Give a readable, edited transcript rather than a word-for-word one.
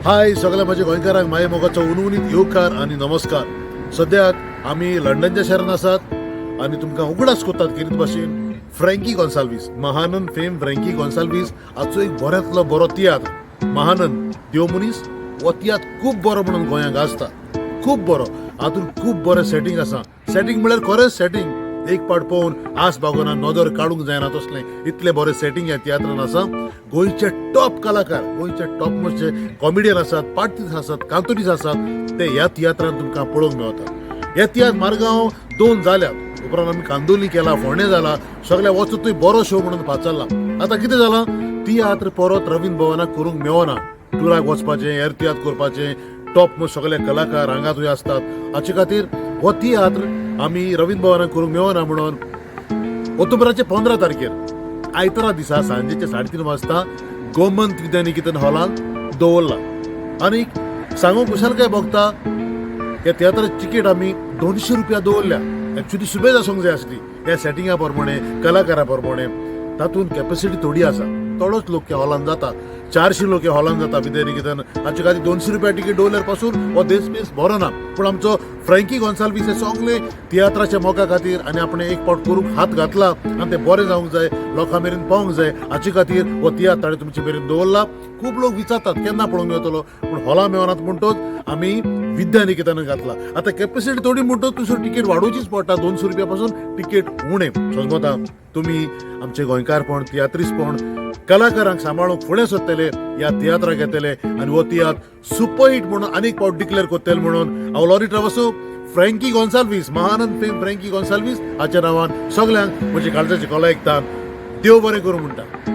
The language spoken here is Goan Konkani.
हाय सगळ्या म्हज्या गोंयकारांक माये मोगाचो उनउनीत येवकार आनी नमस्कार. सद्याक आमी लंडनच्या शहरान आसात आनी तुमकां उगडास कोत्तात कितें भाशेन फ्रँकी गोन्साल्वीस, महानन फेम फ्रँकी गोन्साल्वीस हाचो एक बऱ्यांतलो बरो तियात्र महानन देव मनीस. हो तियात्र खूब बरो म्हणून गोंयांत गाजता, खूब बरो. हातूंत खूब बरें सेटींग आसा. सेटींग म्हळ्यार खरेंच सेटींग, एक पाट पळोवन आस बागोना, नदर काडूंक जायना तसलें इतलें बरें सेटींग ह्या तियात्रान आसा. गोंयचे टॉप कलाकार, गोंयचे टॉप मोस्ट जे कॉमेडियन आसात, पार्टीस आसात, कांतोरीस आसात, ते ह्या तियात्रान तुमकां पळोवंक मेवता. हे तियात्र मारगांव दोन जाल्यात, उपरांत आमी कांदोली केला, फोंडें जाला, सगळ्या वचतूय बरो शो म्हणून पाचारला. आतां कितें जालां, तियात्र परत रवींद्र भवनाक करूंक मेवना. टुराक वचपाचें, हेर तियात्र करपाचें, टॉप मोस्ट सगळे कलाकार हांगा थंय आसतात. हाचे खातीर हो तियात्र आमी रवींद्र भवनाक करूंक मेवना म्हणून ऑक्टोबराचे 15 तारखेर आयतारा दिसा सांजेचे 3:30 वाजता गोमंत विद्यानिकेतन हॉलांत दवरला. आनी सांगूंक खुशालकाय भोगता, ह्या तियात्राची तिकेट आमी 200 रुपया दवरल्या. एक्चुली सुबेज आसूंक जाय आसली ह्या सेटिंगा प्रमाणे, कलाकारा प्रमाणे. तातूंत कॅपॅसिटी थोडी आसा, थोडोच लोक ह्या हॉलान जाता, 400 लोक ह्या हॉलान जाता विद्यानिकेतन. हाचे खातीर 200 रुपया तिकेट दवरल्यार पासून हो देश पेस बरो ना. पूण आमचो फ्रँकी गोन्साल्वीस हे सगळे तियात्राच्या मोगा खातीर आनी आपणें एक पावट करूंक हात घातला आनी तें बरें जावंक जाय, लोकां मेरेन पावंक जाय, हाचे खातीर हो तियात्र ताणें तुमचे मेरेन दवरला. खूब लोक विचारतात केन्ना पळोवंक मेळटलो, पूण हॉला मेळनात म्हणटोच आमी विद्यानिकेतनान घातला. आतां कॅपॅसिटी थोडी म्हणटोच तुमची तिकेट वाडोवचीच पडटा, 200 रुपया पासून तिकेट उणें. सोजमता तुमी आमचे गोंयकारपण, तियात्रीसपण, कलाकारांक सांबाळूंक फुडें सरतले, ह्या तियात्राक येतले आनी हो तियात्र सुपर हिट म्हणून आनीक फावट डिक्लेअर करतले म्हणून हांव लॉरी ट्रावसो, फ्रँकी गोन्साल्वीस, महानंद फेम फ्रँकी गोन्साल्वीस हाच्या नांवान सगल्यांक म्हजे काळजाचे कोला ऐकतान देव बरें करूं म्हणटा.